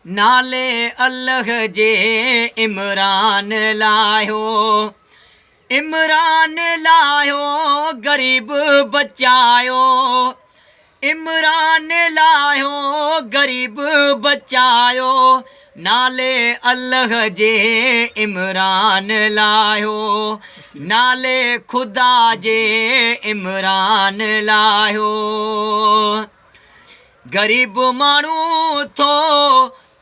نالي الله جي عمران لاهيو، عمران لاهيو غريب بچايو، عمران لاهيو غريب بچايو، نالي الله جي عمران لاهيو، نالي خدا جي عمران لاهيو. غريب ماڻهو ٿو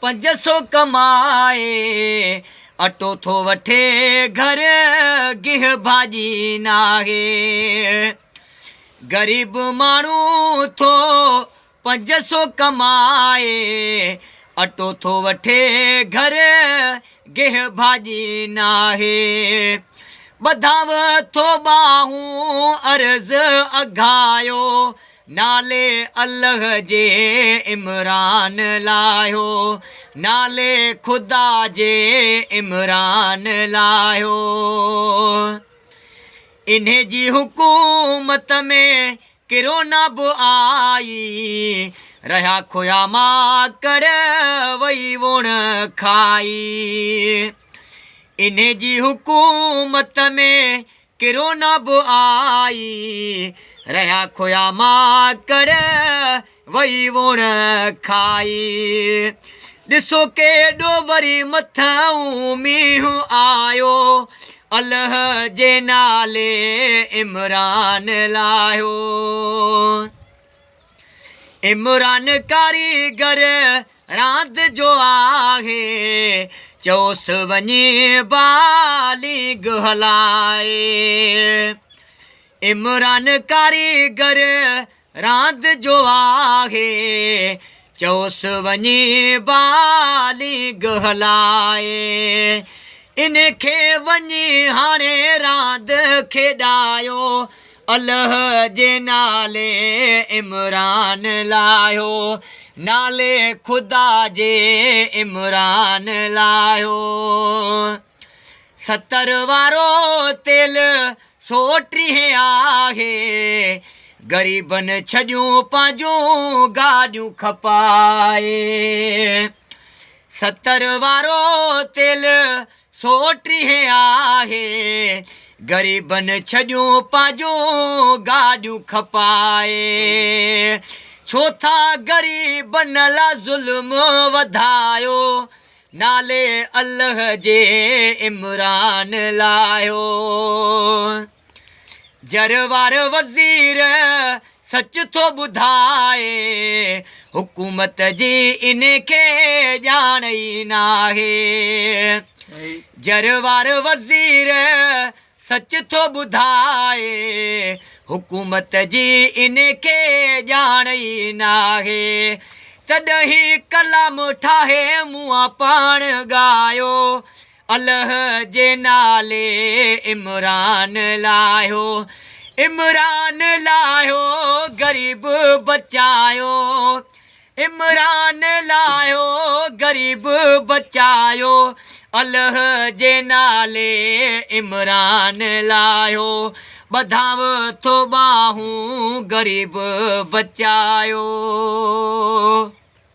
500 ڪمائي، اٽو ٿو وٺي گهر گيهه ڀاڄي ناهي. غريب ماڻهو ٿو 500 ڪمائي، اٽو ٿو وٺي گهر گيهه ڀاڄي ناهي. ٻڌانء ٿو ٻانهون عرض اگهايو، نالي الله جي عمران لاهيو، نالي خدا جي عمران لاهيو. انهي جي حڪومت ۾ ڪرونا به آئي، رهيا کويا ماڪڙ وئي ووڻ کائي. انهي جي حڪومت ۾ ڪرونا به آئي، رهيا کويا ماڪڙ وئي ووڻ کائي. ڏسو ڪيڏو وري مٿئون مينهن آيو، الهه جي نالي عمران لاهيو. عمران ڪاريگر راند جو آهي، چئوس وڃي باليگ هلائي. عمران ڪاريگر راند جو آهي، چئوس وڃي باليگ هلائي. ان کي وڃي هاڻي راند کيڏايو، الله جي نالي عمران لاهيو، نالي خدا جي عمران لاهيو. 70 وارو تيل 130 آهي، غريبن ڇڏيون پنهنجون گاڏيون کپائي. 70 وارو تيل 130 آهي، غريبن ڇڏيون پنهنجون گاڏيون کپائي. ڇو ٿا غريبن لا ظلم وڌايو، نالي الله جي عمران لاهيو. جروار وزير سچ ٿو ٻڌائي، حڪومت جي ان کي ڄاڻ ئي ناهي. جروار وزير سچ ٿو ٻڌائي، حڪومت جي ان کي ڄاڻ ئي ناهي. تڏهن ڪلام ٺاهي مون پاڻ ڳايو، الله جي نالي عمران لاهيو، عمران لاهيو غريب بچايو، عمران لاهيو غريب بچايو، الله جي نالي عمران لاهيو، ٻڌانء ٿو ٻانهون غريب بچايو.